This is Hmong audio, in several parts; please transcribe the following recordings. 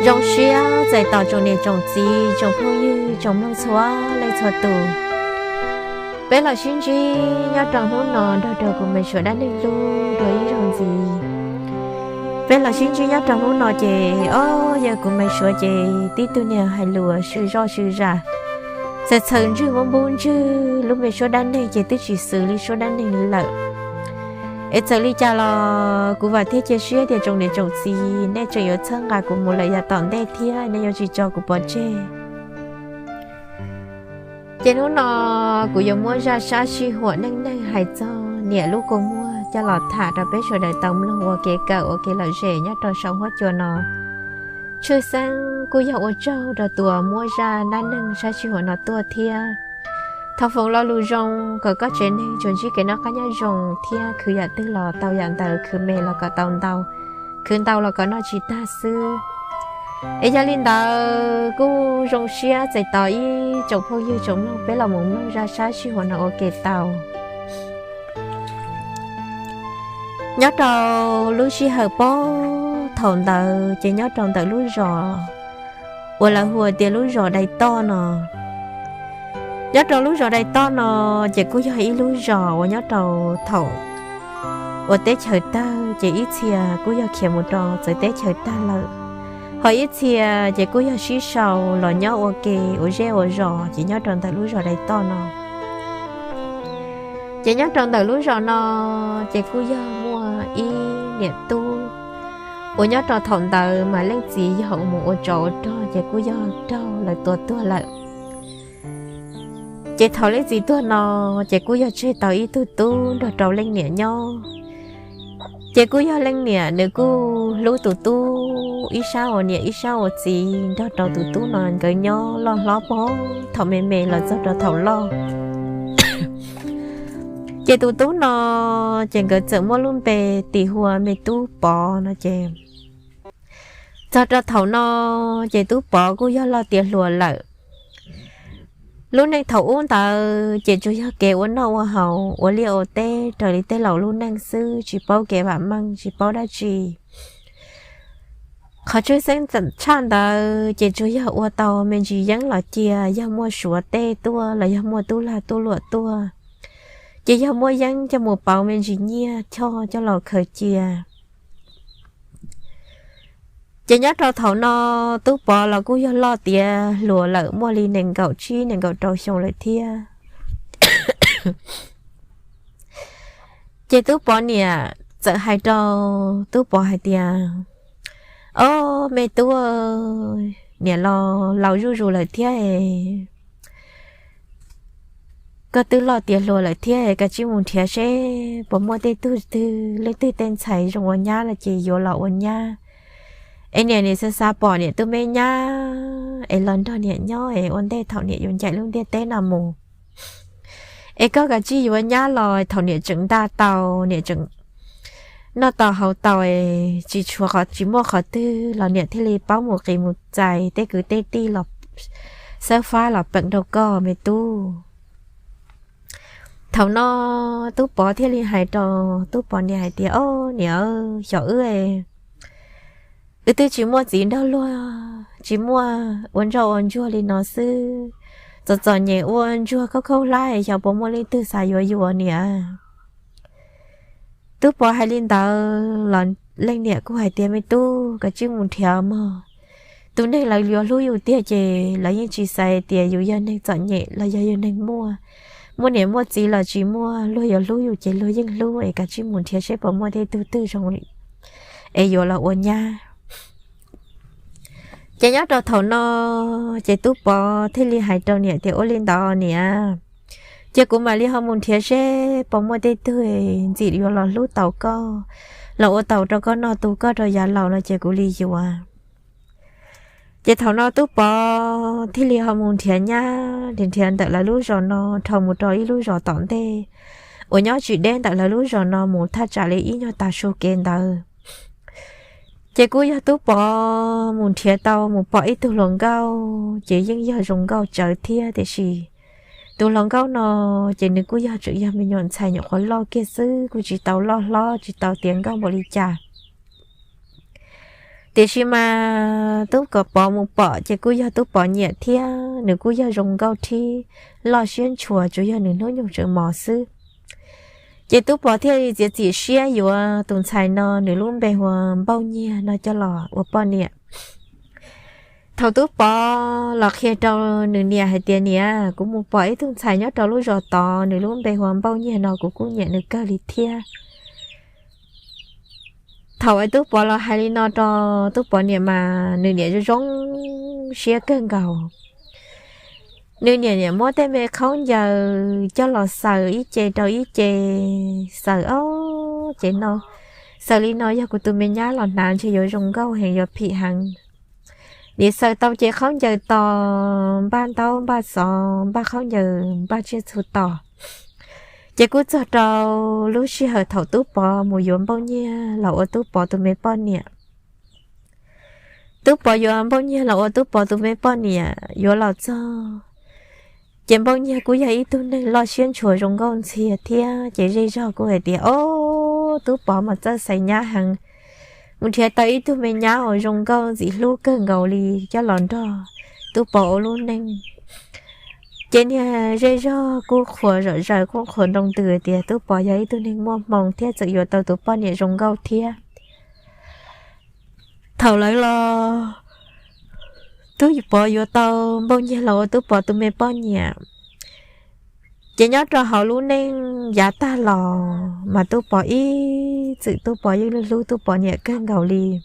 Zoo siab txais tos tsoom niam tsoom txiv, tsoom phooj ywg, tsoom mloog txhua leej txhua tus. Peb los sib ntsib nyob rau hnub no nrog rau kuv me suav dab neeg hlub dua ib zaug ntxiv. Peb los sib ntsib nyob rau hnub no ces, o, yog kuv me suav ces tib tug niag hais lus sw zoj sw zam, txawm txhaws ntswg muab npub ntswg, lub me suab dab neeg ces twb tsis xws li suab dab neeg li lawm. Es txawm li cas los kuv vam thiab cia siab tias tsoom niam tsoom txiv nej tseem yuav txhawb nqa kuv mus lawm yav tom ntej thiab nej yuav tsis tso kuv pov tseg. Ces hnub no kuv yuav muab zaj sab sij huam neej neeg hais txog niam lub kua muag coj los tham rau peb sawv daws tau mloog ua kev kawm ua kev lom zem nyob rau saum huab cua no. Tshwj xeeb kuj yog ua tsaug rau tus muab zaj dab neeg sab sij huam no tuaj thiab. Thov foom lo lus zoo kom koj tsev neeg tsuas ntsib kev noj qab nyob zoo thiab khwv yam twg los tau yam ntawd, khwv me los kom tau ntau, khwv ntau los kom noj tsis tag xwb. Es yog li ntawd kuj zoo siab txais tos ib tsoom phooj ywg tsoom mloog peb los mus mloog zaj sab sij huam no ua ke tau. Nyob rau lub sij hawm pob thaum ntawd ces nyob rau ntawm lub zos uas lawv hu tias lub zos Dai Toj no. Nyob rau lub zos Dai Toj no ces kuj yog ib lub zos uas nyob rau thaum ua teb chaws tawg ces ib txhia kuj yog khiav mus rau txawv teb chaws tag lawm, ho ib txhia ces kuj yog sib sau los nyob ua ke ua zej ua zos ces nyob rau ntawm lub zos Dai Toj no. Ces nyob rau ntawm lub zos no ces kuj yog muaj ib niam tub uas nyob rau thaum ntawd mas leej txiv yog mus ua tsov ua rog ces kuj yog raug lawv tua tuag lawm. Ces thaum leej txiv tuag no ces kuj yog tseg tau ib tug tub nrog rau leej niam nyob. Ces kuj yog leej niam nws kuj hlub tus tub ib sab ua niam ib sab ua txiv nrog rau tus tub no nkawd nyob loj hlob pog thaum me me los txog rau thaum loj. Ces tus tub no ces nkawd txawm muab lub npe tis hu ua me Tub Pov no ces txog rau thaum no ces Tub Pov kuj yog loj tiav hluas lawm. Lub neej thaum ub ntawd ces tsuas yog kev ua noj ua haus ua liaj ua teb raws li tej laus lub neej xwb, tsis paub kev vam meej tsis paub dab tsi. Qhov tshwj xeeb tshaj ntawd ces tsuas yog ua tau me ntsis yeeb los cia, yog muaj suav tej tuaj los yog muaj tub lag tub luam tuaj ces yog muaj yeeb coj mus pauv me ntsis nyiaj choj coj los khaws cia. Ces nyob rau thaum no Tub Pov los kuj yog loj tiav hluas lawm muaj li nees nkaum tsib nees nkaum rau xyoo lawm thiab. Ces Tub Pov niam txawm hais rau Tub Pov hais tias, Ob, me tub, niam los laus zuj zus lawm thiab, koj twb loj tiav hluas lawm thiab, koj cia li mus nrhiav seb puas muaj tej tug twg leej twg tej ntxhais zoo ua nyab los ces yuav los ua nyab. Es niam nim xav xav pom niam tus me nyab es los nrog niam nyob es ua ntej thaum niam yuav ncaim lub ntiaj teb no mus. Es koj kav tsij yuav nyab los thaum niam tseem ntaj tau, niam tseem noj tau haus tau, tsis tshuav qhov tsis muaj qhov twg los niam thiaj li paub mus qis mus txais tej kwv tej tij los xawb fab los peem rau koj me tub. Thaum no Tub Pov thiaj li hais rau Tub Pov niam hais tias, Ob niam, xyov wb, wb twb tsis muaj txiv nrog luag, tsis muaj ua ntsoj ua ntsuag li no xwb. Txom txom nyem ua ntsuag khaub khaub hlab, xyov puas muaj leej twg xav yuav yus niam. Tub Pov hais li ntawd los leej niam kuj hais tias, Me tub, koj cia li mus nrhiav mog. Tus neeg lawv yuav hlub yus tiag ces lawv yeej tsis xav tias yus yog neeg txom nyem los yog yus neeg muaj. Muaj niam muaj txiv los tsis muaj, luag yuav hlub yus ces luag yeej hlub, es koj cia li mus nrhiav seb puas muaj tej tug twg zoo li es yuav los ua nyab. Ces nyob rau thaum no ces Tub Pov thiaj li hais rau niam tias, Ua li ntawd niam, ces kuv mam li ho mus nrhiav seb puas muaj tej tug ntxim yuav los hlub tau koj, los ua tau rau koj noj tu koj rau yav laus no ces kuv li yuav. Ces thaum no Tub Pov thiaj li ho mus nrhiav nyab, nrhiav nrhiav ntawm lawv lub zos no dhau mus rau ib lub zos tom ntej uas nyob tsis deb ntawm lawv lub zos no mus thaj tsam li ib nyuag tav su kev ntawd. Ces kuj yog Tub Pov mus nrhiav tau mus pom ib tug hluas nkauj, ces yeej yog zoo nkauj tsawv thiab, tiam sis tus hluas nkauj no ces nws kuj yog tseem yog me nyuam ntxhais nyuam qhuav loj kiag xwb, kuj tsis tau loj hlob tsis tau tiav nkauj npaum li cas. Tiam sis mas Tub Pov mus pom ces kuj yog Tub Pov nyiam thiab, nws kuj yog zoo nkauj thiab loj siab ntshua, tsuas yog nws hnub nyoog tseem mos xwb. Ces Tub Pov thiaj li txiav txim siab yuav tus ntxhais no, nws lub npe hu ua Npauj Nyiag no coj los ua poj niam. Thaum Tub Pov los qhia rau nws niam hais tias, Niam, kuv mus pom ib tug ntxhais nyob rau lub zos tod, nws lub npe hu ua Npauj Nyiag no, kuv kuj nyiam nws kawg li thiab. Thaum uas Tub Pov los hais li no rau Tub Pov niam mas nws niam zoo zoo siab kawg nkaus. Nws niam niam muab tej me khaub ncaws coj los xaws ib ce rau ib ce, xaws ob ce no, xaws li no yog kuv tus me nyab los hnav ntshe yuav zoo nkauj heev, yuav phim heev. Niam xaws tau ces khaub ncaws tos, npaj ntaub npaj xov, npaj khaub ncaws, npaj tsiaj txhu tos. Ces kuj txog rau lub sij hawm thaum Tub Pov mus yuav Npauj Nyiag los ua Tub Pov tus me poj niam. Tub Pov yuav Npauj Nyiag los ua Tub Pov tus me poj niam, yuav los txog ces Npauj Nyiag kuj yog ib tug neeg loj siab ntshua zoo nkauj ntxhias thiab, ces zej zog kuj hais tias, Ob, Tub Pov mas txawj xaiv nyab heev, mus nrhiav tau ib tug me nyab uas zoo nkauj ntxim hlub kawg nkaus li coj los nrog Tub Pov ua lub neej. Ces niag zej zog kuj qhuas zom zaws, kuj qhuas nroo ntws tias Tub Pov yog ib tug neeg muaj hmoo thiab txawm yuav tau tus poj niam zoo nkauj thiab. Thaum lawv los, Tub Pov yuav tau Npauj Nyiag los ua Tub Pov tus me poj niam, ces nyob rau hauv lub neej yav tag los mas Tub Pov ib txwm Tub Pov yeej hlub Tub Pov niam kawg nkaus li.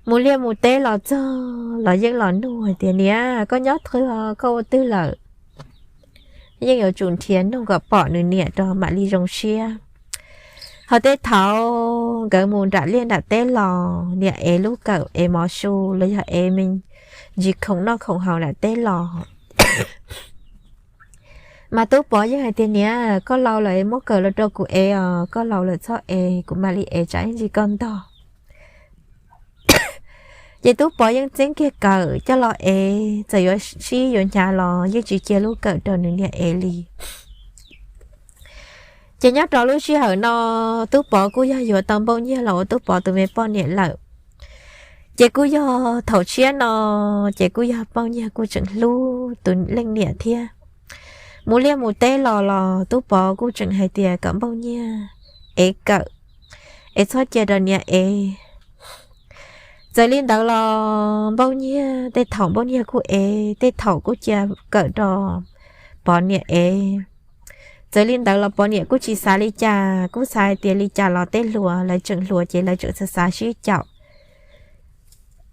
Mus liaj mus teb los txog los yeej los nug hais tias, Niam, koj nyob twg, koj ua twg lawm? Yeej yuav tsum nrhiav nug kom pom nws niam rau mam li zoo siab. Ho tej thaum nkawd mus nram liaj nram teb los, niam ev lub kawm ev mov su los yog ev me ntsis khoom noj khoom haus nram teb los, mas Tub Pov yeej hais tias, Niam, koj laus lawm, muab kawm los rau kuv ev os, koj laus lawm txhob ev, kuv mam li ev tsam ib ntsis koj ntog. Ces Tub Pov yeej txeeb kiag kawm coj los ev, txawm yuav sib yuav hnyav los yeej tsis cia lub kawm rau nws niam ev li. Ces nyob rau lub sij hawm no, Tub Pov kuj yog yuav tau Npauj Nyiag los ua Tub Pov tus me poj niam lawm. Ces kuj yog thaum tshiab no, ces kuj yog Npauj Nyiag kuj tseem hlub tus leej niam thiab. Mus liaj mus teb los los Tub Pov kuj tseem hais tias kom Npauj Nyiag ev kawm, es txhob cia rau niam ev. Txawm li ntawd los Npauj Nyiag tej thaum Npauj Nyiag kuj ev, tej thaum kuj cia kawm rau Pov niam ev. Txawm li ntawd los Pov niam kuj tsis xav li cas, kuj xav hais tias li cas los tej hluas lawv tseem hluas ces lawv tseem xav xav sib caum.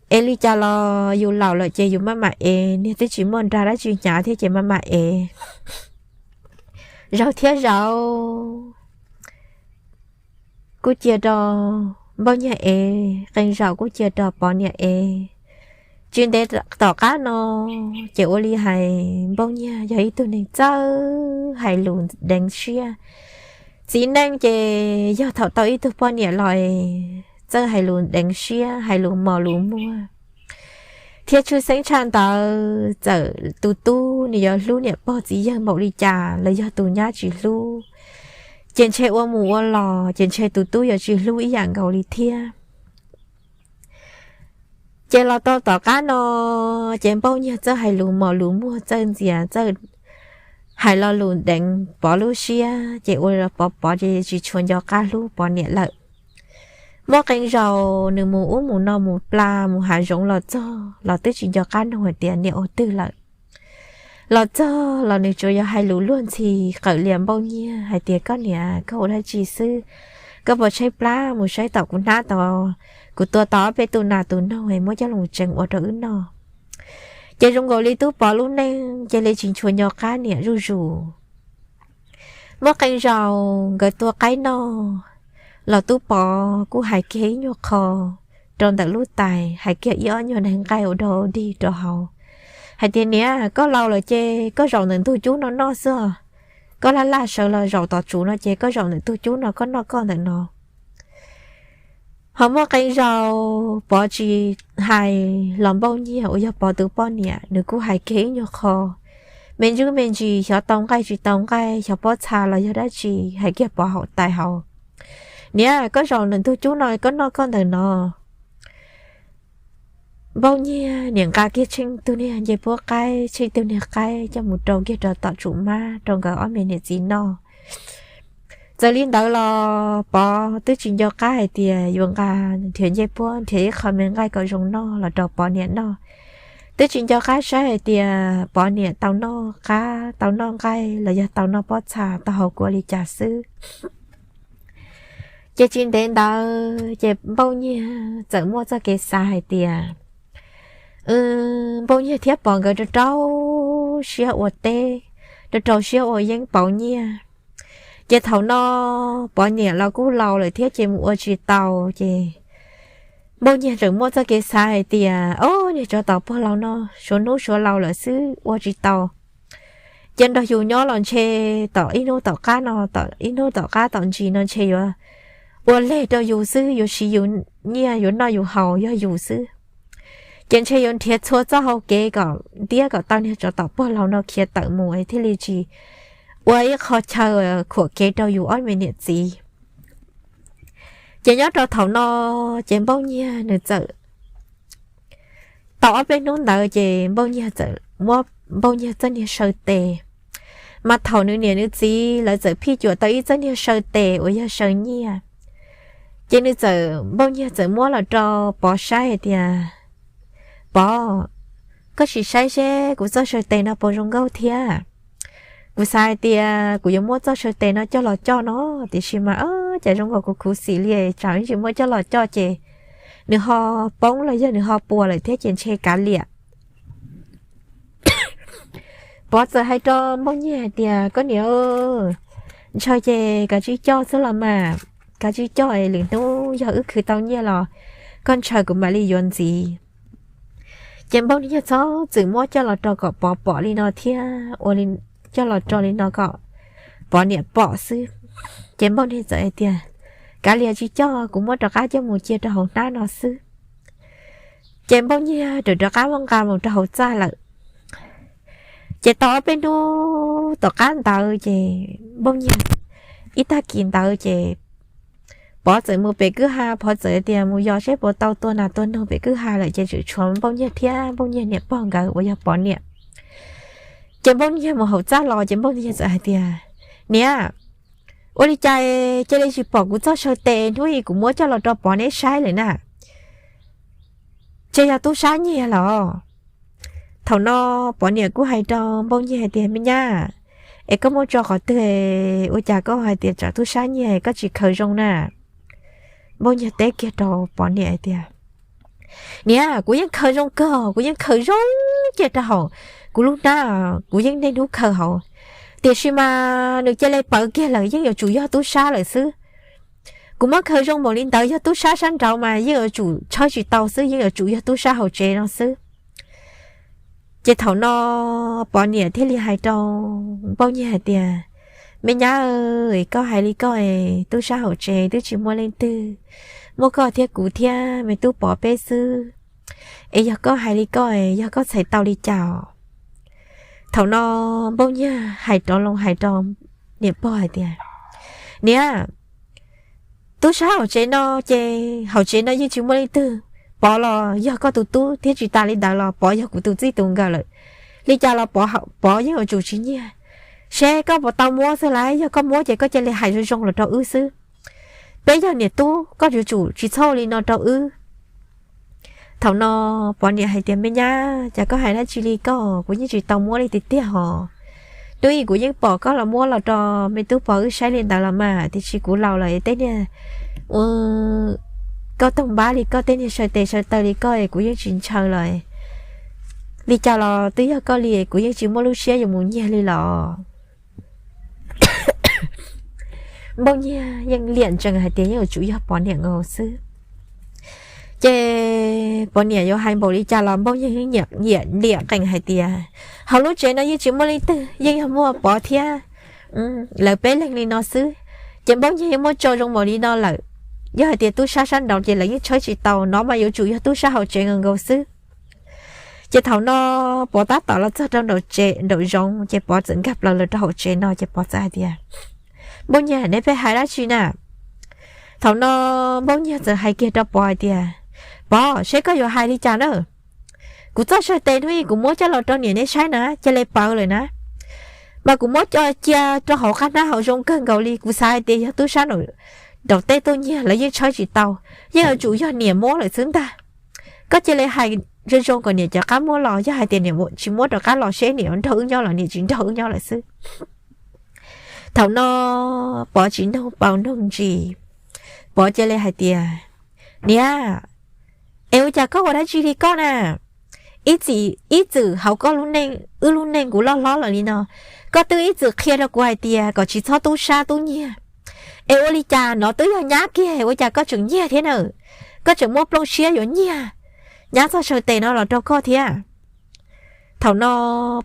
Es li cas los yus laus lawm ces yus maj mam ev, niag twb tsis muaj nra dab tsi hnyav thiab ces maj mam ev. Zaum thiab zaum kuj cia rau Npauj Nyiag ev, qee zaum kuj cia rau Pov niam ev. Tsis ntev tom qab no, ces ua li hais Npauj Nyiag yog ib tug neeg txawj hais lus deev siab. Txiv neej ces yog thaum tau ib tug poj niam los txawj hais lus deev siab, hais lus mos lus muag. Thiab tshwj xeeb tshaj ntawd txawm tus tub nws yuav hlub niam pog txiv yawg npaum li cas los yog tus nyab tsis hlub, ces ntshe ua mus ua los ces ntshe tus tub yuav tsis hlub ib yam nkaus li thiab. Ces los tau tom qab no, ces Npauj Nyiag txawj hais lus mos lus muag, txawj ntxias, txawj hais lo lus deev Pov lub siab, ces ua Pov, Pov ces tsis tshua nco qab hlub Pov niam lawm. Muaj qee zaus nws mus ub mus no, mus pla mus hav zoov los txog los twb tsis nco qab nug hais tias niam ua twg lawm. Los txog los nws tsuas yog hais lus luag ntxhi qawm lias Npauj Nyiag hais tias, Koj niam, koj ua dab tsi xwb? Koj puas tshaib plab? Mus saib tom kuv hnab tod, kuv tua tau ob peb tug nas tus noog es muab coj los tsev ua rau wb noj. Ces zoo nkaus li Tub Pov lub neej cia li tsis ntshua nco qab niam zuj zus. Muaj qee zaus nkawd tua qaib noj los Tub Pov kuj hais kiag ib nyuag qho rau ntawm lub tais, hais kiag ib ob nyuag neeg nqaij ua dog dig rau hauv, hais tias, Niam, koj laus lawm ces koj zaum ntawm ntug cub no noj xwb os. Koj laj laj sawv los zaum tom tsuv no ces koj zaum ntawm ntug cub no koj noj koj ntawm no. Ho muaj qee zaus Pov tsis hais los Npauj Nyiag uas yog Pov tus poj niam nws kuj hais kiag ib nyuag qho, me ntsuj me ntsis, xyov tau nqaij tsis tau nqaij, xyov pob txha los yog dab tsi, hais kiag Pov hauv tais hauv, Niam, koj zaum ntawm ntug cub no koj noj koj ntawm no. Npauj Nyiag niam nqa kiag Tsheej tug niag ncej puab qaib, Tsheej tug niag qaib coj mus rau kiag rau tom tsum mab rau nkawd ob me niam txiv noj. Txawm li ntawd los Pov twb tsis nco qab hais tias yuav nqa, nrhiav ncej puab nrhiav ib qho me nqaij kom zoo noj los rau Pov niam noj. Twb tsis nco qab saib hais tias Pov niam tau noj qab tau noj nqaij los yog tau noj pob txha tau hau kua li cas xwb. Ces tsis ntev ntawd ces Npauj Nyiag txawm muaj txoj kev xav hais tias Npauj Nyiag thiab Pov nkawd rau rau siab ua teb, rau rau siab ua yeeb pauv nyiaj. Ces thaum no Pov niam los kuj laus lawm thiab ces mus ua tsis tau, ces Npauj Nyiag tseem muaj txoj kev xav hais tias, Ob, niag tsov tom puag laus no suav hnub suav laus lawm xwb ua tsis tau. Ces nrog yus nyob los ntshe tom ib hnub tom qab no, tom ib hnub tom qab tom ntsis no ntshe yuav ua leg rau yus xwb, yuav siv yus nyiaj yuav noj yus haus yog yus xwb. Ces ntshe yuav nrhiav txhua txoj hau kev kom ntiab kom tau niag tsov tom puag laus no khiav tawm mus thiaj li tsis ua ib qho chaw khuam kev rau yus ob me niam txiv. Ces nyob rau thaum no ces Npauj Nyiag nws txawm tau ob peb hnub ntawd ces Npauj Nyiag txawm muab Npauj Nyiag txoj niag saw tes. Mas thaum nws niam nws txiv lawv txawm phij cuam tau ib txoj niag saw tes uas yog saw nyiaj. Ces nws txawm, Npauj Nyiag txawm muab los rau Pov saib hais tias, Pov, koj sim saib seb kuv txoj saw tes no puas zoo nkauj thiab. Kuv xav hais tias kuv yuav muab txoj saw tes no coj los coj no, tiam sis mas cas zoo nkaus kuv khuv xim li, tsam ib ntsis muab coj los coj ces nws ho poob los yog nws ho puas lawm thiab ces ntshe kav liam. Pov txawm hais rau Npauj Nyiag hais tias, Koj niam, ntshaw ces kav tsij coj xwb los mas, kav tsij coj es lwm hnub yog wb khwv tau nyiaj los koj ntshaw kuv mam li yuav ntxiv. Ces Npauj Nyiag txhob txwm muab coj los rau kom Pov pom li no thiab ua li, coj los rau li no kom Pov niam pom xwb. Ces Npauj Nyiag txawm hais tias, Kav liam tsis coj, kuv muab rov qab coj mus cia rau hauv hnab no xwb. Ces Npauj Nyiag rov rov qab muab nqa mus rau hauv txaj lawm. Ces tau ob peb hnub tom qab ntawd ces Npauj Nyiag, ib tag kis ntawd ces Pov txawm mus pem kwj ha, Pov txawm tias mus yos seb puas tau tua nas tua noog pem kwj ha lawm ces tseem tshuav Npauj Nyiag thiab Npauj Nyiag niam pog nkawd uas yog Pov niam. Ces Npauj Nyiag mus hauv txaj los ces Npauj Nyiag txawm hais tias, Niam, ua li cas cia li tsis pom kuv txoj saw tes hnub ib kuv muab coj los rau Pov neb saib lawm na? Ces yog tub sab nyiag los? Thaum no Pov niam kuj hais rau Npauj Nyiag hais tias, Me nyab, es koj muab tso qhov twg, ua cas koj hais tias tsam tub sab nyiag koj tsis khaws zoo na? Npauj Nyiag teb kiag rau Pov niam hais tias, Niam, kuv yeej khaws zoo kawg, kuv yeej khaws zoo cia rau hauv kuv lub hnab, kuv yeej niaj hnub khaws hauv, tiam sis mas nws cia li pawv kiag lawm, yeej yuav tsum yog tub sab lawm xwb. Kuv muab khaws zoo npaum li ntawd yog tub sab sab nraud mas yeej yuav tsum tshawb tsis tau xwb, yeej yuav tsum yog tub sab hauv tsev no xwb. Ces thaum no Pov niam thiaj li hais rau Npauj Nyiag hais tias, Me nyab, koj hais li koj es tub sab hauv tsev twb tsis muaj leej twg, muaj koj thiab kuv thiab me tub Pov peb xwb. Es yog koj hais li koj es yog koj txhais tau li cas? Thaum no Npauj Nyiag hais rov loo hais rau niam pog hais tias, Niam, tub sab hauv tsev no ces hauv tsev no yeej tsis muaj leej twg, Pov los yog koj tus tub thiab tsis tas li ntawd los Pov yog kuv tus txij tus nkawm lawm. Li cas los Pov, Pov yeej yuav tsum tsis nyiag. Seb koj puas tau muab xwb las, yog koj muab ces koj cia li hais zoo zoo los rau wb xwb. Peb yog niam tub, koj yuav tsum tsis txhob ua li no rau wb. Thaum no Pov niam hais tias, Me nyab, cas koj hais dab tsi li koj, kuv yeej tsis tau muab li tiag tiag hos. Hnub ib kuv yeej pom koj los muab los rau me tub Pov wb saib li ntawd los mas, tiam sis kuv laus lawm, tej niag ua koj toog npab li koj, tej niag saw tes saw taw li koj es kuv yeej tsis ntshaw lawm. Li cas los twb yog koj li, kuv yeej tsis muaj lub siab yuav mus nyiag li los. Npauj Nyiag yeej liam ntsees hais tias yeej yuav tsum yog Pov niam nkaus xwb. Ces Pov niam yuav hais npaum li cas los Npauj Nyiag yeej nyiam liam nqees hais tias, Hauv lub tsev no yeej tsis muaj leej twg, yeej yog muaj Pov thiab lawv peb leeg li no xwb. Ces Npauj Nyiag yeej muab tso zoo npaum li no lawm, yog hais tias tub sab sab nraud ces lawv yeej tshawb tsis tau, no mas yuav tsum yog tub sab hauv tsev nkaus nkaus xwb. Ces thaum no Pov tab tom los txog rau nraum zoov ces Pov txawm nkag plaws los rau hauv tsev no ces Pov txawm hais tias, Npauj Nyiag, neb pheej hais dab tsi na? Thaum no Npauj Nyiag txawm hais kiag rau Pov hais tias, Pov, seb koj yuav hais li cas na? Kuv txoj saw tes hnub ib kuv muab coj los rau niam neb saib na, cia li paws lawm na. Mas kuv muab coj cia rau hauv qab hnab hauv zoo kawg nkaus li, kuv xav hais tias yog tub sab nraum tej tuaj nyiag lawv yeej tshawb tsis tau, yeej yuav tsum yog niam muab lawm xwb ntag. Koj cia li hais zoo zoo kom niam cov qab muab los, yog hais tias niam tsis muab rov qab los seb niam yuav nrog wb nyob los niam tsis nrog wb nyob lawm xwb. Thaum no Pov tsis noog paus noog ntsis, Pov cia li hais tias, Niam, es ua cas koj ua dab tsi li koj na? Ib txwm, ib txwm hauv koj lub neej, wb lub neej kuv loj hlob los li no, koj twb ib txwm qhia rau kuv hais tias kom tsis txhob tub sab tub nyiag, es ua li cas no twb yog nyab kiag ua cas koj tseem nyiag thiab na? Koj tseem muaj plooj siab yuav nyiag nyab txoj saw tes no los rau koj thiab. Thaum no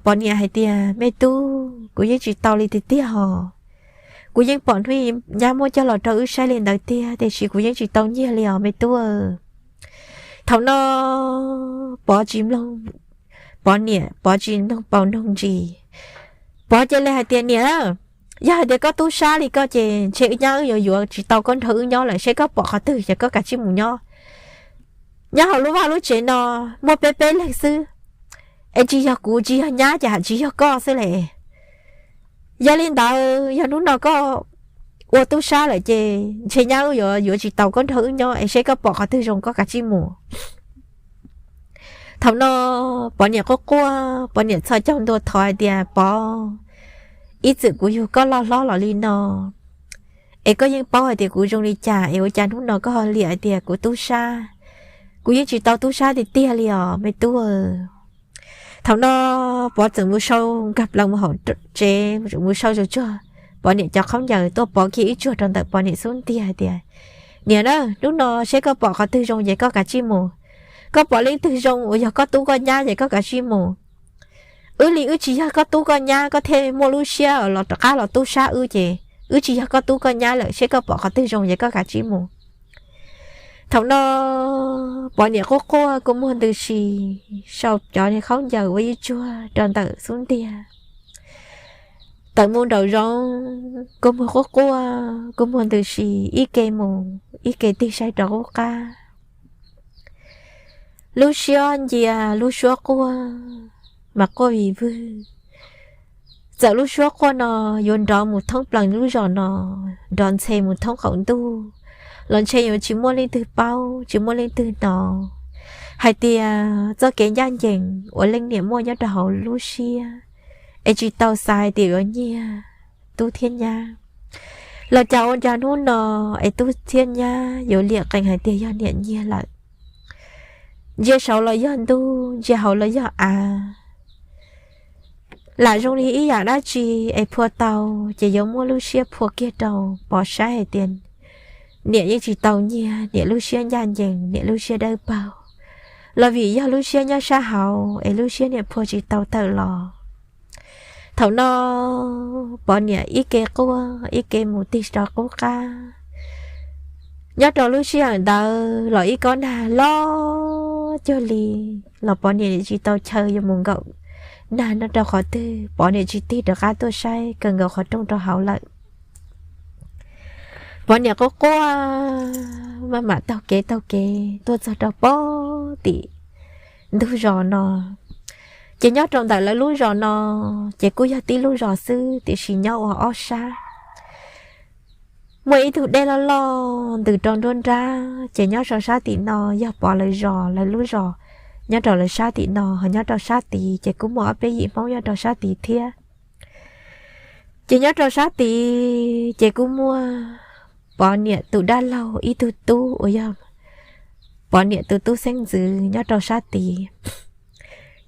Pov niam hais tias, Me tub, kuv yeej tsis tau li tiag tiag hos. Kuv yeej pom hnub nyab muab coj los rau wb saib li ntawd tiag, tiam sis kuv yeej tsis tau nyiag li os me tub. Thaum no Pov tsis mloog, Pov niam, Pov tsis noog paus noog ntsis, Pov cia li hais tias, Niam, yog hais tias koj tub sab li koj ces ntshe nyab wb yuav yuav tsis tau koj nrog wb nyob lawm, seb koj pom qhov twg ces koj kav tsij mus nyob. Nyob hauv lub vaj lub tsev no muaj peb peb leeg xwb, es tsis yog kuv tsis yog nyab ces haj tsis yog koj xwb li. Yog li ntawd yog hnub no koj ua tub sab lawm ces ntshe nyab wb yuav yuav tsis tau koj nrog wb nyob, es seb koj pom qhov twg zoo koj kav tsij mus. Thaum no Pov niam quaj quaj, Pov niam txhos caug ntua thov hais tias, Pov, ib txwm kuv yug koj loj hlob los li no, es koj yeej paub hais tias kuv zoo li cas, es ua cas hnub no koj ho liam hais tias kuv tub sab? Kuv yeej tsis tau tub sab tiag tiag li os me tub. Thaum no Pov txawm mus sau, nkag plaws mus hauv tsev, mus sau tsuag tsuag Pov niam cov khaub ncaws, tuaj pov kiag ib tsuag rau ntawm Pov niam xub ntiag hais tias, Niam na, hnub no seb koj pom qhov twg zoo ces koj kav tsij mus. Koj pom leej twg zoo uas yog koj tub koj nyab ces koj kav tsij mus. Wb li wb tsis yog koj tub koj nyab koj thiaj muaj lub siab los rov qab los tub sab wb ces wb tsis yog koj tub koj nyab lawm, seb koj pom qhov twg zoo ces koj kav tsij mus. Thaum no Pov niam quaj quaj kua muag ntws si, sau cov khaub ncaws ua ib tsuag rau ntawm xub ntiag, tawm mus nraum zoov, kua muag quaj quaj kua muag ntws si, ib ke mus ib ke tig saib rov qub qab. Lub siab ncia, lub suab quaj, mas quaj vim vwg. Txawm lub suab quaj no yuav nrov mus thoob plaws lub zos no, nrov ntxhe mus thoob qaum ntuj los ntshe yuav tsis muaj leej twg paub, tsis muaj leej twg hnov hais tias txoj kev ncaj ncees uas leej niam muaj nyob rau hauv lub siab es tsis tau xav hais tias yuav nyiag tub thiab nyab los cas ua cas hnub no es tub thiab nyab yuav liam qees hais tias yog niam nyiag lawm. Ntsia saud los yog ntuj, ntsia hauv los yog av. Lam zoo li ib yam dab tsi es phua tau ces yuav muab lub siab phua kiag rau Pov saib hais tias niam yeej tsis tau nyiag, niam lub siab ncaj ncees, niam lub siab dawb paug, los vim yog lub siab nyob sab hauv es lub siab niam phua tsis tau tawm los. Thaum no Pov niam ib ke quaj ib ke mus tig rov qub qab. Nyob rau lub sij hawm ntawd los ib kob nag loj cuag li los Pov niam tsis tau chaw yuav mus nkaum nag nyob rau qhov twg, Pov niam tsis tig rov qab tuaj saib kawg nkaus qhov rooj rau hauv lawm. Pov niam quaj quaj maj mam taug kev taug kev tuaj txog rau pem tim ntug zos no. Ces nyob rau ntawm lawv lub zos no ces kuj yog tib lub zos xwb tiam sis nyob ua ob sab. Muaj ib tug dej loj loj ntws rau nruab nrab ces nyob rau sab tim no yog Pov lawv zos, lawv lub zos nyob rau lawv sab tim no, ho nyob rau sab tid ces kuj muaj ob peb yim Hmoob nyob rau sab tid thiab. Ces nyob rau sab tid ces kuj muaj Pov niam tus dab laug ib tug tub uas yog Pov niam tus tub xeeb ntxwv nyob rau sab tid.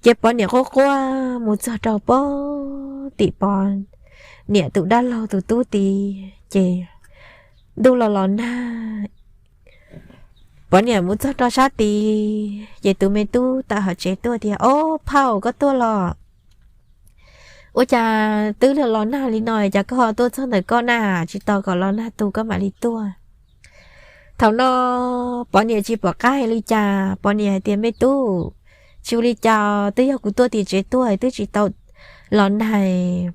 Ces Pov niam quaj quaj mus txog rau pem tim Pov niam tus dab laug tus tub tid ces ntuj los los nag. Pov niam mus txog rau sab tid ces tus me tub tawm hauv tsev tuaj tias, Ob phauj, koj tuaj los? Ua cas twb los los nag li no cas koj ho tuaj txog ntawm koj na? Tsis tos kom los nag tu koj mam li tuaj. Thaum no Pov niam tsis pom qab hais li cas, Pov niam hais tias, Me tub, Tsis ua li cas, twb yog kuv tuaj tim tsev tuaj twb tsis tau los nag.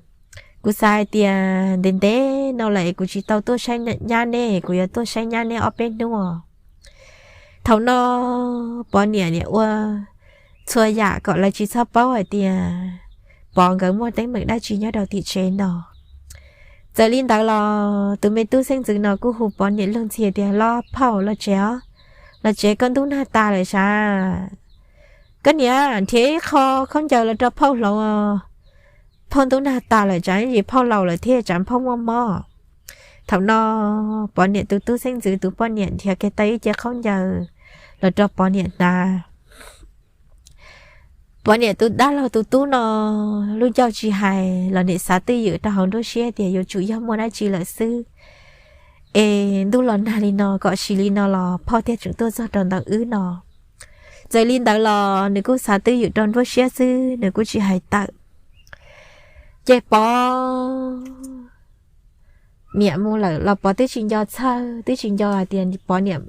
Kuv xav hais tias ntev ntev no lawm es kuv tsis tau tuaj saib nyab neb, kuv yuav tuaj saib nyab neb ob peb hnub. Thaum no Pov niam niam ua txhua yam kom lawv tsis txhob paub hais tias Pov nkawd muaj teeb meem dab tsi nyob rau tim tsev no. Txawm li ntawd los tus me tub xeeb ntxwv no kuj hu Pov niam luag ntxhi tias, Los phauj, los tsev os, los tsev, koj ntub nag tas lawm sav. Koj niam, nrhiav ib qho khaub ncaws los rau phauj hloov. Phauj ntub nag tas lawm, tsam ib ntsis phauj laus lawm thiab tsam phauj muaj mob. Thaum no Pov niam tus tub xeeb ntxwv tus poj niam nrhiav kiag tau ib cev khaub ncaws los rau Pov niam hnav. Pov niam tus dab laug tus tub no lub ncauj tsis hais los niam xav twj ywm rau hauv nruab siab tias yuav tsum yog muaj dab tsi lawm xwb, es ntuj los nag li no kom sis li no los phauj thiaj tseem tuaj txog rau ntawm wb no. Txawm li ntawd los nws kuj xav twj ywm rau nruab siab xwb, nws kuj tsis hais tawm. Ces Pov niam mus lawm los Pov twb tsis nco txhawj, twb tsis nco hais tias Pov niam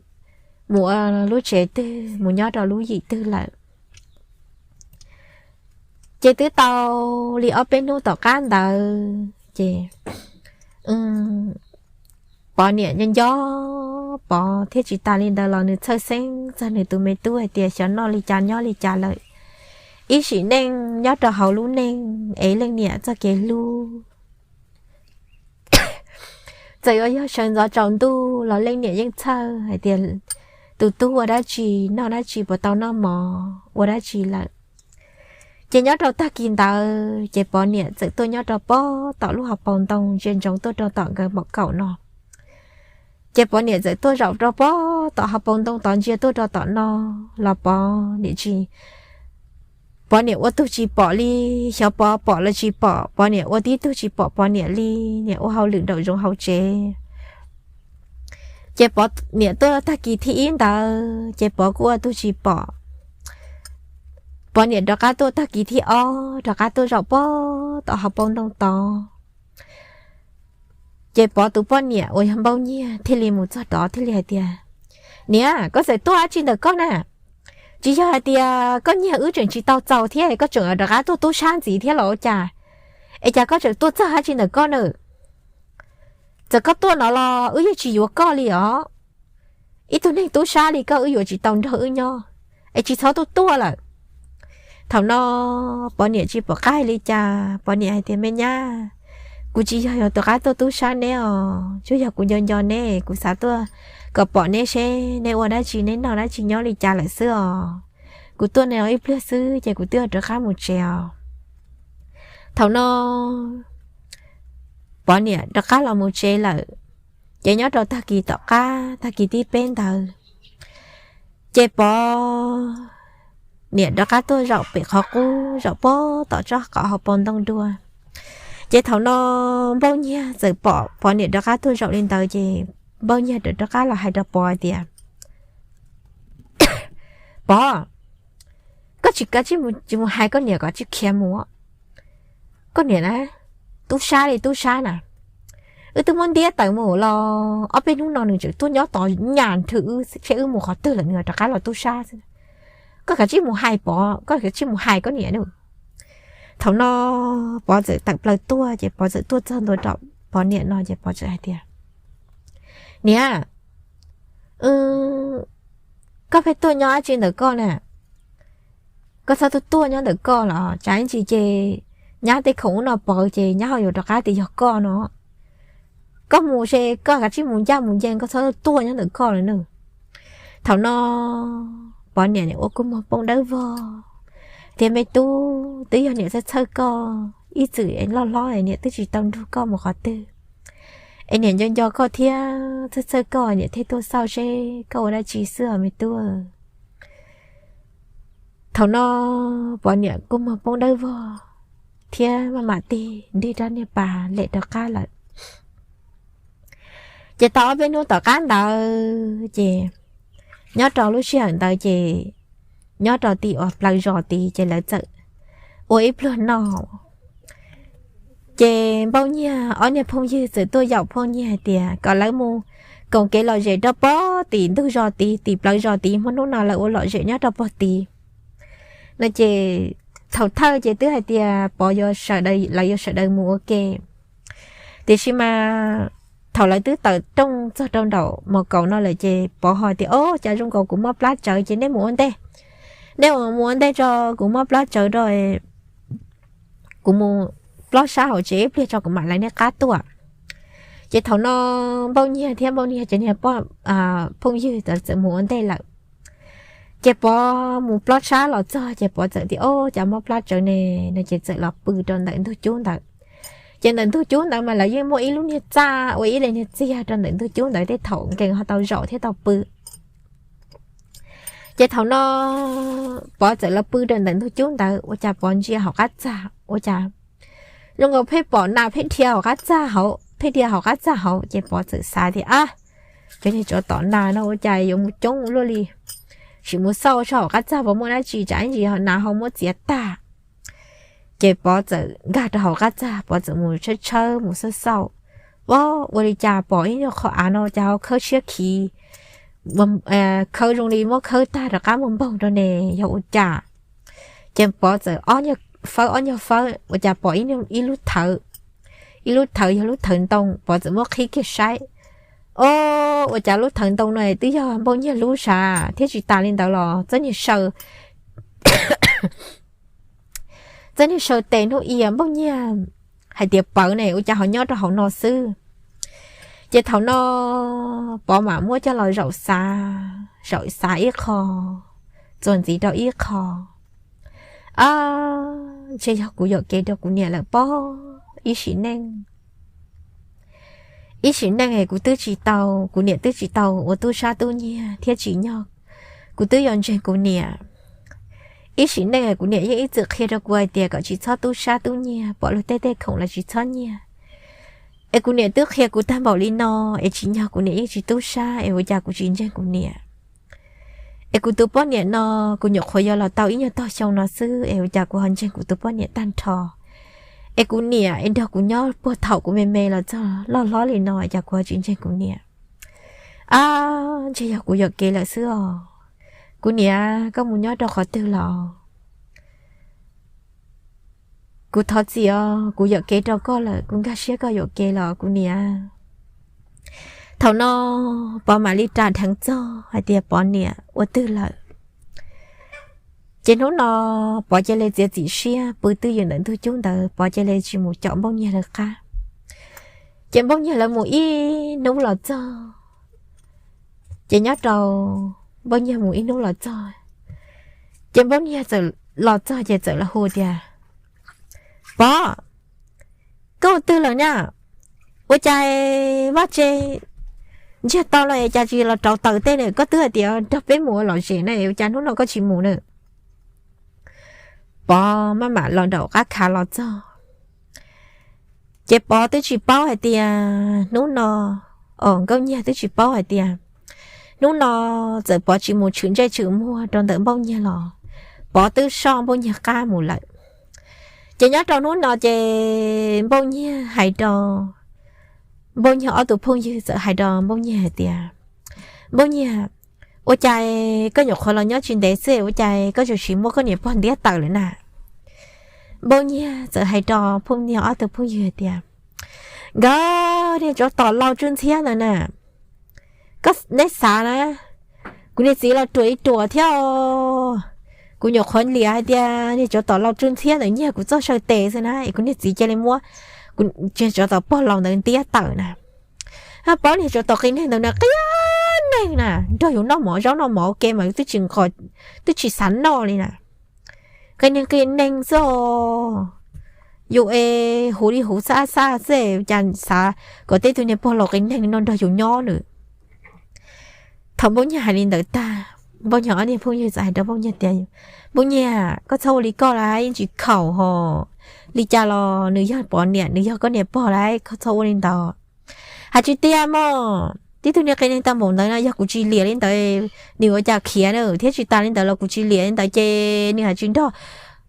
mus ua lub tsev twg, mus nyob rau lub yim twg lawm. Ces twb tau li ob peb hnub tom qab ntawd ces Pov niam nco nco Pov thiab, tsis tas li ntawd los nws txhawj xeeb txog nws tus me tub hais tias xyov noj li cas nyob li cas lawm. Ib sim neej nyob rau hauv lub neej es leej niam txoj kev hlub, txawm yuav yog sawv ntxov tsaus ntuj los leej niam yeej txhawj hais tias tus tub ua dab tsi, noj dab tsi, puas tau noj mov, ua dab tsi lawm. Ces nyob rau tag kis ntawd ces Pov niam txawm tuaj nyob rau pob tom lub hauv paus ntoo ntsia ntsoov tuaj rau tom nkawd npaum kaum no. Ces Pov niam txawm tuaj zaum rau pob tom hauv paus ntoo tod ntsia tuaj rau tom no los Pov niam tsis, Pov niam ua tug tsis pom li. Xyov Pov pom los tsis pom, Pov niam ua tib tug tsis pom Pov niam li. Niam ua hauj lwm nraum zoov hauv tsev. Ces Pov niam tuaj tag kis thib ib ntawd ces Pov kuj ua tug tsis pom. Pov niam rov qab tuaj tag kis thib ob, rov qab tuaj zaum pob tom hauv paus ntoo tod. Ces Pov tus poj niam uas yog Npauj Nyiag thiaj li mus txog tod thiaj li hais tias, Niam, koj txawm tuaj dab tsi ntawm koj na? Tsis yog hais tias koj nyiag wb tseem tsis tau txaus thiab koj tseem rov qab tuaj tub sab ntxiv thiab los ua cas? Es cas koj tseem tuaj txog dab tsi ntawm koj na? Txawm koj tuaj no los wb yeej tsis yuav koj li os. Ib tug neeg tub sab li koj wb yuav tsis tau nrog wb nyob, es tsis txhob tuaj tuaj lawm. Thaum no Pov niam tsis pom qab hais li cas, Pov niam hais tias, Me nyab, kuv tsis yog yuav rov qab tuaj tub sab neb os, tsuas yog kuv nco nco neb, kuv xav tuaj kom pom neb seb neb ua dab tsi, neb noj dab tsi nyob li cas lawm xwb os. Kuv tuaj no ib pliag xwb ces kuv twb rov qab mus tsev os. Thaum no Pov niam rov qab los mus tsev lawm. Ces nyob rau tag kis tom qab, tag kis thib peb ntawd, ces Pov niam rov qab tuaj zaum pem qhov qub, zaum pob tom tsob qhov hauv paus ntoo dua. Ces thaum no Npauj Nyiag txawm pom Pov niam rov qab tuaj zaum li ntawd ces Npauj Nyiag rov qab los hais rau Pov hais tias, Pov, koj tsis kav tsij mus hais koj niam kom tsis khiav mus. Koj niam na, tub sab li tub sab na, wb twb muab ntiab tawm mus los ob peb hnub no nws tseem tuaj nyob tos nyas nrhw wb seb wb mus qhov twg lawm nws rov qab los tub sab xwb. Koj kav tsij mus hais Pov, koj kav tsij mus hais koj niam nawb. Thaum no Pov txawm tawm plaws tuaj ces Pov txawm tuaj txog ntua rau Pov niam no ces Pov txawm hais tias, Niam, koj pheej tuaj nyob dab tsi ntawm koj na? Koj txhob tuaj tuaj nyob ntawm koj los tsam ib ntsis ces nyab tej khoom ub no pov ces nyab ho yuav rov qab tias yog koj no. Koj mus se koj kav tsij mus ncaj mus ncees, koj txhob tuaj tuaj nyob ntawm koj lawm nawb. Thaum no Pov niam ua kua muag poob dawb vog, tias, Me tub, twb yog niam txhawj txhawj koj, ib txwm loj hlob niam twb tsis tau nrug koj mus qhov twg, es niam nco nco koj thiab txhawj txhawj koj niam thiaj tuaj xauj seb koj ua dab tsi xwb os me tub. Thaum no Pov niam kua muag poob dawb vog thiab maj mam tig nrig rab niag pas lem rov qab lawm. Ces tau ob peb hnub tom qab ntawd ces nyob rau lub sij hawm ntawd ces nyob rau tim uas plawv zos tid ces lawv txawm ua ib pluag noj. Ces Npauj Nyiag ob niag phooj ywg txawm tuaj yaum Npauj Nyiag hais tias kom lawv mus koom kev lom zem rau pog tim ntug zos tid, tim plawv zos tid, hmo hnub no lawv ua lom zem nyob rau pog tid. no ces thaum thawj ces twb hais tias Pov yuav sawv daws, lawv yuav sawv daws mus ua ke. Tiam sis mas thaum lawv twb tawm rooj txog rau nraum mos kaum no lawm ces Pov ho tias, Ob, cas zoo nkaus kuv mob plab tsawv ces nej mus ua ntej, nej mus ua ntej tso, kuv mob plab tsawv rau, kuv mus plob sab hauv tsev ib pliag tso kuv mam li nej qab tuaj. Ces thaum no Npauj Nyiag thiab Npauj Nyiag cov niag phooj ywg txawm mus ua ntej lawm. Ces Pov mus plob sab los txog ces Pov txawm tias, Ob, cas mob plab tsawv ne, no ces txawm los pw rau ntawm ntug cub ntawd. Ces ntawm ntug cub ntawd mas lawv yeej muaj ib lub niag txaj ua ib daim niag txiag rau ntawm ntug cub ntawd, tej thaum nkees ho tau zaum thiab tau pw. Ces thaum no Pov txawm los pw rau ntawm ntug cub ntawd, ua cas Pov ntsia hauv qab txag ua cas zoo nkaus pheej pom nas pheej dhia hauv qab txag hauv, pheej dhia hauv qab txag hauv. Ces Pov txawm xav tias, Ab, cov niag tsov tom nas no ua cas yuav mus coob luaj li, sim mus xauj saib hauv qab txag puas muaj dab tsi, tsam ib ntsis nas ho muab txiav tag. Ces Pov txawm nkag rau hauv qab txag, Pov txawm mus tshawb tshawb mus xauj xauj, Ob, ua li cas pom ib nyuag qhov av no cas ho khawb siab khiv, khawb zoo li muab khawb tag rov qab muag npoog rau ne, yog ua cas? Ces Pov txawm fawb ob nyuag fawb ua cas pom ib lub thawv, ib lub thawv yog lub thawv ntoo. Pov txawm muab qhib kiag saib, Ob, ua cas lub thawv ntoo no twb yog Npauj Nyiag lub sav thiab, tsis tas li ntawd los txoj niag saw txoj niag saw tes hnub i Npauj Nyiag hais tias pawv ne ua cas ho nyob rau hauv no xwb. Ces thaum no Pov mam muab coj los zaum xav, zaum xav ib qho, txuas ntxiv rau ib qho. Ab, ntshe yog kuv yuam kev rau kuv niam lawm pob, ib sim neej ib sim neej kuv twb tsis tau, kuv niam twb tsis tau ua tub sab tub nyiag thiab tsim nyog kuv twb yuav ntseeg kuv niam. Ib sim neej kuv niam yeej ib txwm qhia rau kuv hais tias kom tsis txhob tub sab tub nyiag, pom luag tej tej khoom los tsis txhob nyiag. Es kuv niam twb qhia kuv tag npaum li no, es tsim nyog kuv niam yeej tsis tub sab es ua cas kuv tsis ntseeg kuv niam? Es kuv tus poj niam no, kuv nyuam qhuav yuav los tau ib nyuag tog xyoo no xwb es ua cas kuv ho ntseeg kuv tus poj niam tag nrho? Es kuv niam es nrog kuv nyob puag thaum kuv me me los txog loj hlob li no cas kuv ho tsis ntseeg kuv niam? Ab, ntshe yog kuv yuam kev lawm xwb os. Kuv niam, koj mus nyob rau qhov twg los? Kuv thov txim os, kuv yuam kev rau koj lawm, kuv nkag siab koj yuam kev los kuv niam. Thaum no Pov mam li ras dheev txog hais tias, Pov niam, ua twg lawm? Ces hnub no Pov cia li txiav txim siab pw twj ywm ntawm ntug cub ntawd, Pov cia li tsis mus caum Npauj Nyiag lawv qab. Ces Npauj Nyiag lawv mus ib hnub los txog, ces nyob rau Npauj Nyiag mus ib hnub los txog, ces Npauj Nyiag txawm los txog ces txawm los hu tias, Pov, koj ua twg lawm na? Ua cas vaj tse ntsiag to no es cas tsis los rauv taws tej na? Koj twb hais tias nrog peb mus ua lom zem na, ua cas hnub no koj tsis mus na? Pov maj mam los nraum qab khav los txog, ces Pov twb tsis paub hais tias hnub no, o, Nkauj Nyiag twb tsis paub hais tias hnub no txawm Pov tsis mus tshwm ntsej tshwm muag rau ntawm Npauj Nyiag los Pov twb soj Npauj Nyiag qab mus lawm. Ces nyob rau hnub no ces Npauj Nyiag hais rau, Npauj Nyiag ob tug phooj ywg txawm hais rau Npauj Nyiag hais tias, Npauj Nyiag, ua cas koj nyuam qhuav los nyob tsis ntev xwb ua cas koj tsuas sim muab koj niam pog ntiab tawm lawm na? Npauj Nyiag txawm hais rau Npauj Nyiag ob tug phooj ywg hais tias, Nkawd niag tsov tom lau tsw ntxhiab ntawd na, koj, neb xav na, kuv niag txiv los ruam ib ruam thiab, kuv nyuam qhuav liam hais tias niag tsov tom lau tsw ntxhiab ntawd nyiag kuv txoj saw tes xwb na es kuv niag txiv cia li muab tsov tom pog laus ntawd ntiab tawm na. Hab paub niag tsov tom qias neeg ntawd na, qias neeg na, nrog yus noj mov zaub noj mov ua ke mas twb tsis nqos, twb tsis xav noj li na. Qias neeg qias neeg xwb, yus es huv li huv xab xab xwb cas xav kom tej tug niag pog laus qias neeg no nrog yus nyob nws. Thaum Npauj Nyiag hais li ntawd tag, Npauj Nyiag ob niag phooj ywg txawm hais rau Npauj Nyiag tias, Npauj Nyiag, koj txhob ua li koj lawm, yeej tsis khaum hos. Li cas los nws yog Pov niam, nws yog koj niam pog lawm, koj txhob ua li ntawd. Hais tsis tiag mog, tib tug niag qias neeg tau npaum ntawd no yog kuv tsis liam li ntawd, nws ua cas khiav na, thiab tsis tas li ntawd los kuv tsis liam li ntawd ces nws hais tsis nrog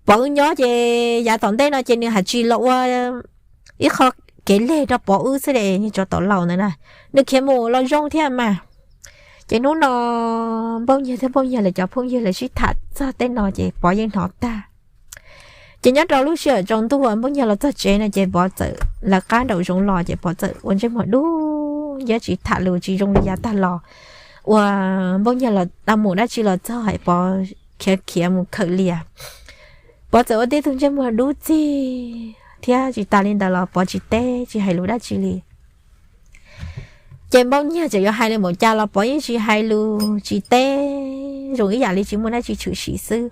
Pov wb nyob ces yav tom ntej no ces nws hais tsis los ua ib qho kev leg rau Pov wb xwb es niag tsov tom laus ntawd na, nws khiav mus los zoo thiab mas. Ces hnub no Npauj Nyiag thiab Npauj Nyiag lawv cov phooj ywg lawv sib tham txog tej no ces Pov yeej hnov tag. Ces nyob rau lub sij hawm tsaus ntuj uas Npauj Nyiag los txog tsev no ces Pov txawm lawv qab nraum zoov los ces Pov txawm ua ntsej muag dub nciab tsis tham lus tsis zoo li yav tag los uas Npauj Nyiag los mus dab tsi los txog es Pov khiav khiav mus khawm lias. Pov txawm ua tib tug ntsej muag dub txig thiab tsis tas li ntawd los Pov tsis teb tsis hais lus dab tsi li. Ces Npauj Nyiag txawm yuav hais li npaum cas los Pov yeej tsis hais lus tsis teb, zoo ib yam li tsis muaj dab tsi tshwm sim xwb.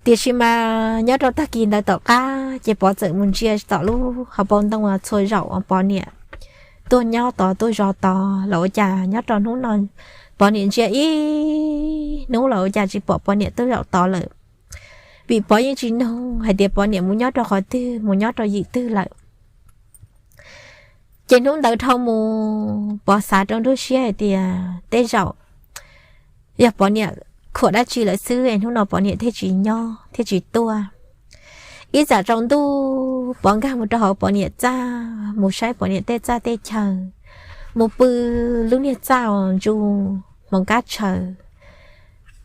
Tiam sis mas nyob rau tag kis ntawd tom qab ces Pov txawm mus ntsia tom lub hauv paus ntoo uas txhua zaus uas Pov niam tuaj nyob tod tuaj zov tod los ua cas nyob rau hnub no Pov niam ntsia ib hnub los ua cas tsis pom Pov niam tuaj zaum tod lawm. Vim Pov yeej tsis nug hais tias Pov niam mus nyob rau qhov twg, mus nyob rau yim twg lawm. Ces hnub ntawd dhau mus Pov xav rau nruab siab hais tias tej zaum yog Pov niam khuam dab tsi lawm xwb es hnub no Pov niam thiaj tsis nyob thiaj tsis tuaj. Ib tsam tsaus ntuj Pov nkag mus rau hauv Pov niam txaj mus saib Pov niam tej txaj tej chaw, mus pw lub niag txaj uas ntsu hmoov kab tshaws.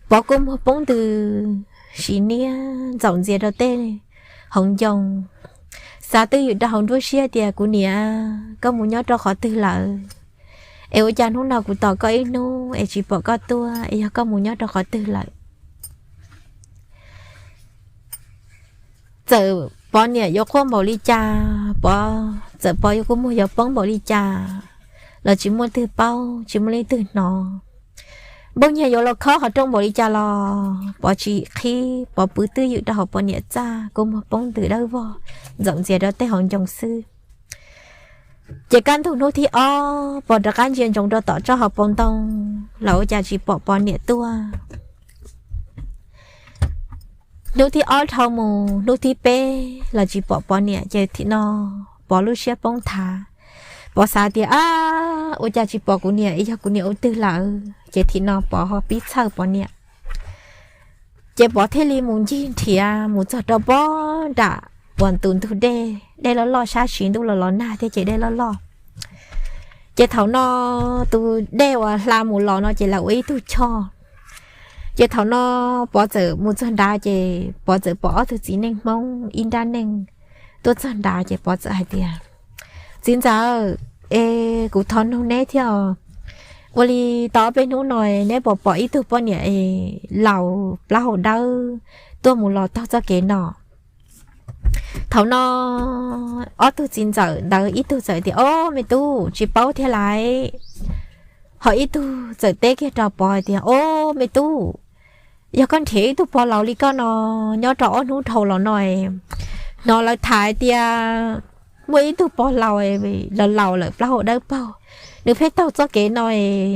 Pov kua muag poob ntws sim niab ntxaum ntxias rau tej hauv ncoo, xav twj ywm rau hauv nruab siab tias kuv niam, koj mus nyob rau qhov twg lawm? Es ua cas hnub no kuv tos koj ib hnub es tsis pom koj tuaj, es yog koj mus nyob rau qhov twg lawm? Txawm Pov niam yuav quaj npaum li cas, Pov txawm Pov yuav kua muag yuav poob npaum li cas los tsis muaj leej twg paub tsis muaj leej twg hnov. Npauj Nyiag yuav los khob qhov rooj npaum li cas los Pov tsis qhib, Pov pw twj ywm rau hauv Pov niam txaj kua muag poob ntws dawb vog ntxaum ntxias rau tej hauv ncoo xwb. Ces kaj ntug hnub thib ob Pov rov qab ntsia ntsoov rau tom tsob hauv paus ntoo los ua cas tsis pom Pov niam tuaj. Hnub thib ob dhau mus hnub thib peb los tsis pom Pov niam ces thim no Pov lub siab poob thav. Pov xav tias ab, ua cas tsis pom kuv niam es yog kuv niam ua twg lawm? Ces thim no Pov ho pib txhawj Pov niam. Ces Pov thiaj li mus ncig nrhiav mus txog rau pob nram uas tus ntug dej, dej loj loj sab siv ntuj los los nag thiab ces dej loj loj. Ces thaum no tus dej uas hla mus los no ces lawv ua ib tug choj. Ces thaum no Pov txawm mus txog nrad ces Pov txawm pom ob tug txiv neej Hmoob ib nrab neej tuaj txog nrad ces Pov txawm hais tias, txiv ntxawm, es kuv thov nug neb thiab os, ua li tau ob peb hnub no neb puas pom ib tug poj niam laus plaub hau dawb tuaj mus los taug txoj kev no? Thaum no ob tug txiv ntxawm ntawd ib tug txawm tias, ob, me tub, tsis paub thiab lais. Ho ib tug txawm teb kiag rau Pov hais tias, ob, me tub, yog koj nrhiav ib tug pog laus li koj no nyob rau ob hnub dhau los no, hnov lawv tham hais tias muaj ib tug pog laus, laus laus lawm plaub hau dawb paug, nws pheej taug txoj kev no,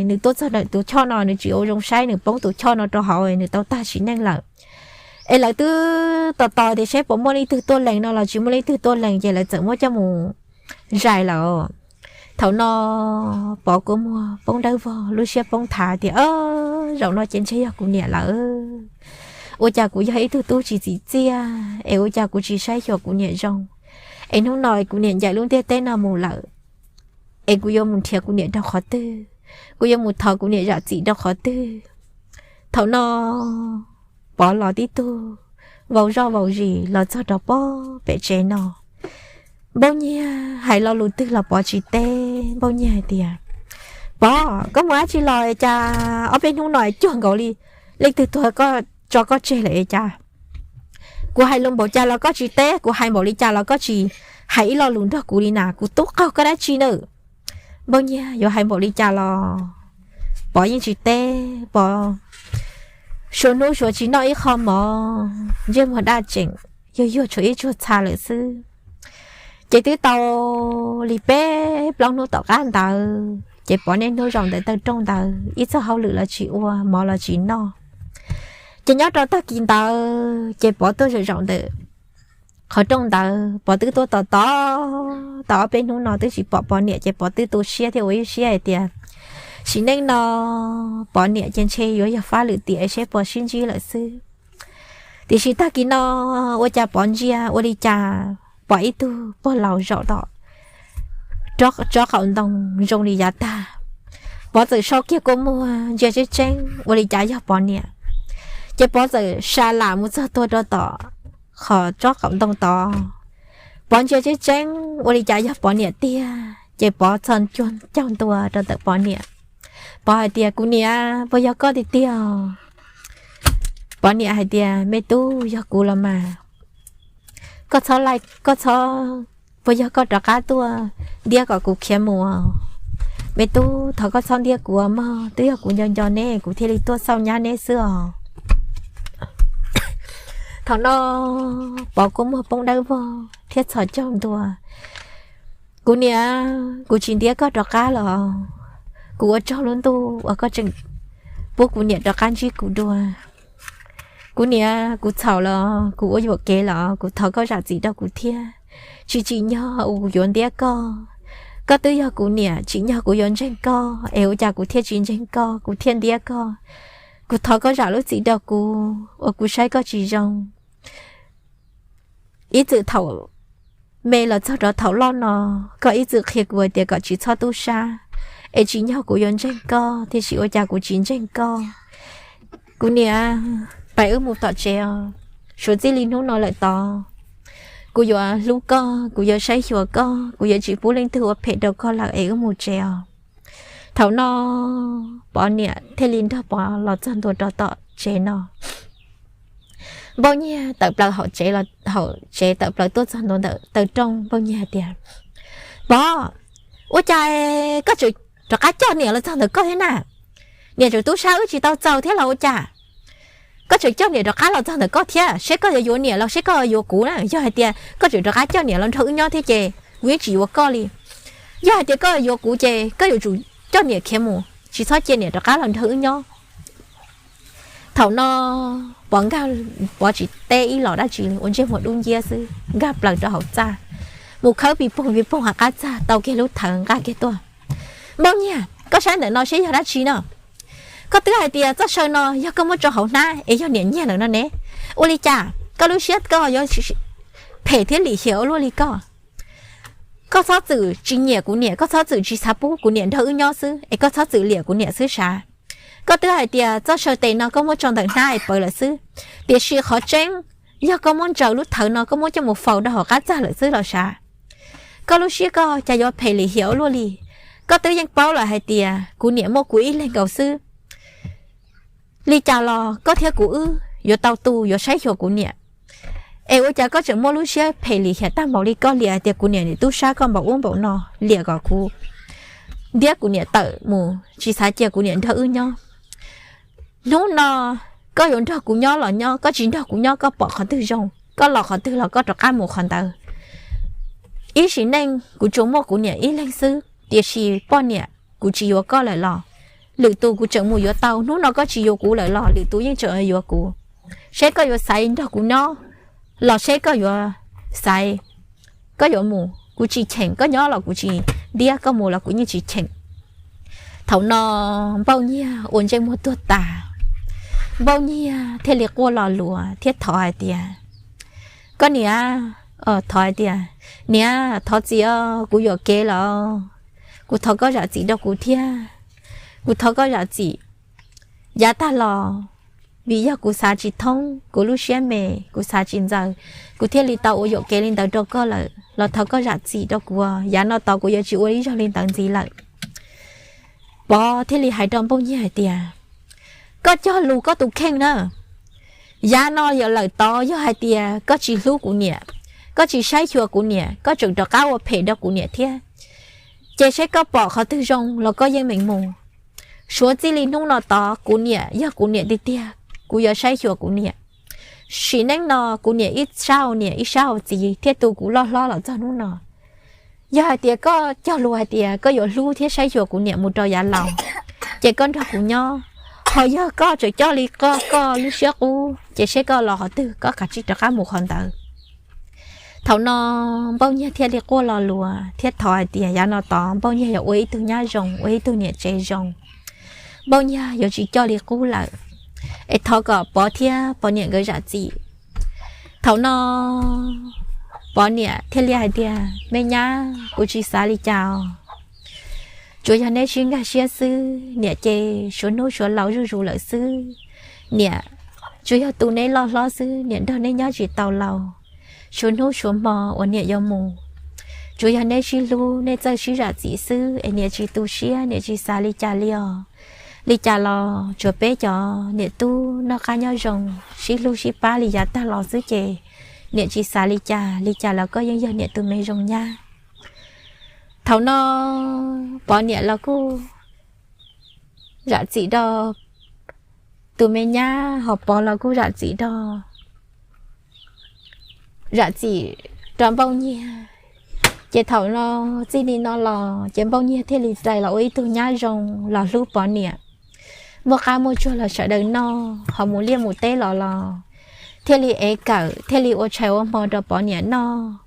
nws tuaj txog ntawm tus choj no nws tsis ua zoo saib nws poob tus choj no rau hauv nws tau tag sim neej lawm. Es lawv twb tos tos tias saib puas muaj leej twg tuaj lees no los tsis muaj leej twg tuaj lees ces lawv txawm muab coj mus zais lawm. Thaum no Pov kua muag poob dawb vog lub siab poob thav tias, zaum no ces ntshe yog kuv niam lawm. Ua cas kuv yog ib tug tub tsis txim txiaj es ua cas kuv tsis saib xyuas kuv niam zoo, es hnub no kuv niam ncaim lub ntiaj teb no mus lawm, es kuv yuav mus nrhiav kuv niam rau qhov twg? Kuv yuav mus thov kuv niam zam txim rau qhov twg? Thaum no Pov los tib tug vau zoj vau zis los txog rau pob pem tsev no. Npauj Nyiag hais lo lus twg los Pov tsis teb. Npauj Nyiag hais tias, Pov, koj mus dab tsi los es cas ob peb hnub no cuag nkaus li leej twg tuag tso koj tseg lawm es cas? Kuv hais lus npaum cas los koj tsis teb, kuv hais npaum li cas los koj tsis hais ib lo lus nrog kuv li na, kuv tub qaug koj dab tsi na? Npauj Nyiag yuav hais npaum li cas los Pov yeej tsis teb. Pov suav hnub suav tsis noj ib qho mov, ntsej muag daj tseem yuag yuag tshuav ib tsuag txha lawm xwb. Ces twb tau li peb plaub hnub tom qab ntawd ces Pov niaj hnub zaum ntawm taw rooj ntawd, ib txog hauj lwm los tsis ua, mov los tsis noj. Ces nyob rau tag kis ntawd ces Pov tuaj zaum zaum ntawm qhov rooj ntawd, Pov twb tuaj tos tos tau ob peb hnub no twb tsis pom Pov niam ces Pov twb tu siab thiab ua ib siab hais tias sim neej no Pov niam ces ntshe yuav yog fab lwm tiam seb puas sib ntsib lawm xwb. Tiam sis tag kis no ua cas Pov ntsia ua li cas pom ib tug pog laus zaum tom tsob qaum ntoo zoo li yav tag. Pov txawm sau kiag kua muag ntsia tseeb tseeb ua li cas yog Pov niam. Ces Pov txawm sa lam mus txog tuag rau tom qhov tsob qaum ntoo tod. Pov ntsia tseeb tseeb ua li cas yog Pov niam tiag, ces Pov txhos caug ntua rau ntawm Pov niam. Pov hais tias, Kuv niam, puas yog koj tiag tiag? Pov niam hais tias, Me tub, yog kuv los mas. Koj txhob laij, koj txhob, puas yog koj rov qab tuaj ntiab kom kuv khiav mus? Me tub, thov koj txhob ntiab kuv mog, twb yog kuv nco nco neb kuv thiaj li tuaj xauj nyab neb xwb os. Thaum no Pov kua muag poob dawb vog thiab txhos caug ntua. Kuv niam, kuv tsis ntiab koj rov qab los. Kuv ua tsaug lub ntuj uas koj tseem pub kuv niam rov qab ntsib kuv dua. Kuv niam, kuv txhaum los kuv ua yuam kev los kuv thov koj zam txim rau kuv thiab. Tsis tsim nyog uas kuv yuav ntiab koj. Koj twb yog kuv niam, tsim nyog kuv yuav ntseeg koj es ua cas kuv thiaj tsis ntseeg koj, kuv thiaj ntiab koj. Kuv thov koj zam lub txim rau kuv uas kuv saib koj tsis zoo. Ib txwm thaum me los txog rau thaum loj no, koj ib txwm qhia kuv hais tias kom tsis txhob tub sab, es tsim nyog kuv yuav ntseeg koj, tiam sis ua cas kuv tsis ntseeg koj. Kuv niam, peb wb mus tom tsev os. Suav txij li hnub no lawm tod, kuv yuav hlub koj, kuv yuav saib xyuas koj, kuv yuav tsis pub leej twg ua phem rau koj lawm es wb mus tsev os. Thaum no Pov niam thiaj li nrog Pov los txog ntua rau tom tsev no. Npauj Nyiag tawm plaws hauv tsev, hauv tsev tawm plaws tuaj txog ntua ntawm taw rooj, Npauj Nyiag hais tias, Pov, ua cas koj tseem rov qab coj niam los txog ntawm koj thiab na? Niam tseem tub sab wb tsis tau txaus thiab los ua cas? Koj tseem coj niam rov qab los txog ntawm koj thiab, seb koj yuav yuav niam los seb koj yuav kuv na. Yog hais tias koj tseem rov qab coj niam los nrog wb nyob thiab ces kuv yeej tsis yuav koj li. Yog hais tias koj yuav kuv ces koj yuav tsum coj niam khiav mus, tsis txhob cia niam rov qab los nrog wb nyob. Thaum no Pov nkag, Pov tsis teb ib los dab tsi li, ua ntsej muag dub nciab xwb, nkag plaws rau hauv txaj, mus khawb pis poog pis poog hauv qab txaj, tau kiag lub thawv nqa kiag tuaj. Npauj Nyiag, koj saib ntawm no seb yog dab tsi no? Koj twb hais tias txoj saw no yog koj muab tso hauv hnab es yog niam nyiag lawm no ne. Ua li cas koj lub siab koj yuav phem thiab lim hiam ua luaj li koj? Koj txhob txwm tsis nyiam kuv niam, koj txhob txwm tsis xav pub kuv niam nrog wb nyob xwb es koj txhob txwm liam kuv niam xwb sav. Koj twb hais tias txoj saw tes no koj muab tso ntawm hnab es pawv lawm xwb, tiam sis qhov tseeb yog koj muab ntsaws lub thawv no koj muab coj mus faus rau hauv qab txaj lawm xwb los sav. Koj lub siab koj cas yuav phem lim hiam ua luaj li. Koj twb yeej paub lawm hais tias kuv niam muaj kuv ib leeg nkaus xwb. Li cas los koj thiab kuv wb yuav tau tu yuav saib xyuas kuv niam. Es ua cas koj tseem muaj lub siab phem lim hiam tag npaum li koj, liam hais tias kuv niam nim tub sab koj npaum ub npaum no, liam kom kuv ntiab kuv niam tawm mus tsis xav cia kuv niam nrog wb nyob. Hnub no koj yuav nrog kuv nyob los nyob, koj tsis nrog kuv nyob koj pom qhov twg zoo, koj los qhov twg los koj rov qab mus qhov ntawd. Ib sim neej kuv tsuas muaj kuv niam ib leeg xwb, tiam sis poj niam kuv tsis yuav koj lawm los lwm tus kuv tseem mus yuav tau. Hnub no koj tsis yuav kuv lawm los lwm tus yeej tseem yuav kuv. Seb koj yuav xaiv nrog kuv nyob los seb koj yuav xaiv, koj yuav mus, kuv tsis cheem. Koj nyob los kuv tsis ntiab, koj mus los kuv yeej tsis cheem. Thaum no Npauj Nyiag ua ntsej muag tuag tas, Npauj Nyiag thiaj li quaj lo lus thiab thov hais tias, Koj niam, thov hais tias, Niam, thov txim os, kuv yuam kev lawm, kuv thov koj zam txim rau kuv thiab. Kuv thov koj zam txim. Yav tag los vim yog kuv xav tsis thoob, kuv lub siab me, kuv xav tsis ntxaws, kuv thiaj li tau ua yuam kev li ntawd rau koj lawm, los thov koj zam txim rau kuv. Yav no tod kuv yuav tsis ua ib zaug li ntawd ntxiv lawm. Pov thiaj li hais rau Npauj Nyiag hais tias, Koj cog lus koj tus kheej na. Yav no yog lawm tod yog hais tias koj tsis hlub kuv niam, koj tsis saib xyuas kuv niam, koj tseem rov qab ua phem rau kuv niam thiab, ces seb koj pom qhov twg zoo los koj yeej meem mus. Suav txij li hnub no tod kuv niam yog kuv niam tiag tiag, kuv yuav saib xyuas kuv niam. Sim neej no kuv niam ib sab hau niam ib sab hau txiv thiaj tu kuv loj hlob los txog hnub no. Yog hais tias koj cog lus hais tias koj yuav hlub thiab saib xyuas kuv niam mus rau yav laus, ces koj nrog kuv nyob. Ho yog koj tseem coj li koj lub siab qub ces seb koj los qhov twg koj kav tsij rov qab mus qhov ntawd. Thaum no Npauj Nyiag thiaj li quaj lo lus thiab thov hais tias yav no tod Npauj Nyiag yuav ua ib tug nyab zoo, ua ib tug niam tsev zoo. Npauj Nyiag yuav tsis coj li qub lawm, es thov kom Pov thiab Pov niam nkawd zam txim. Thaum no Pov niam thiaj li hais tias, Me nyab, kuv tsis xav li cas os. Tsuas yog neb sib nkag siab xwb, niam ces suav hnub suav laus zuj zus lawm xwb. Niam tsuas yog tu neb loj hlob xwb, niam nrog neb nyob tsis tau laus, suav hnub suav hmo uas niam yuav mus. Tsuas yog neb sib hlub, neb txawj sib zam txim xwb es niam tsis tu siab, niam tsis xav li cas li os. Li cas los tsuas peb cov niam tub noj qab nyob zoo, sib hlub sib pab li yav tag los xwb ces niam tsis xav li cas. Li cas los koj yeej yog niam tus me zoo nyab. Thaum no Pov niam los kuj zam txim rau tus me nyab, ho Pov los kuj zam txim rau, zam txim rau Npauj Nyiag. Ces thaum no txij li no los ces Npauj Nyiag thiaj li rais los ua ib tug nyab zoo los hlub Pov niam. Muaj qab muaj tsuag los sawv daws noj, ho mus liaj mus teb los los thiaj li ev kawm, thiaj li ua tshais ua hmo rau Pov niam noj.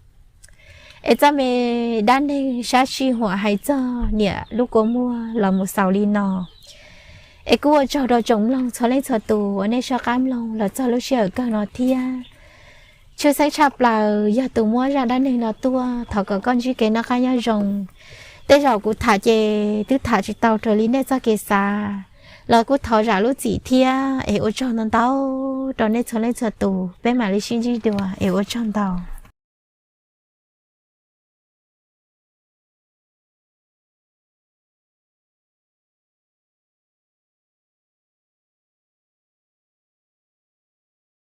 Es txoj me dab neeg sab sij huam hais txog niam lub kua muag los mus xaus li no. Es kuj ua tsaug rau tsoom mloog txhua leej txhua tus uas nej soj qab mloog los txog lub sij hawm kawg no thiab. Tshwj xeeb tshaj plaws yog tus muab zaj dab neeg no tuaj, thov kom koj ntsib kev noj qab nyob zoo. Tej zaum kuv tham ces twb tham tsis tau raws li nej txoj kev xav los kuj thov zam lub txim thiab. Es ua tsaug ntau ntau rau nej txhua leej txhua tus, peb mam li sib ntsib dua es ua tsaug ntau.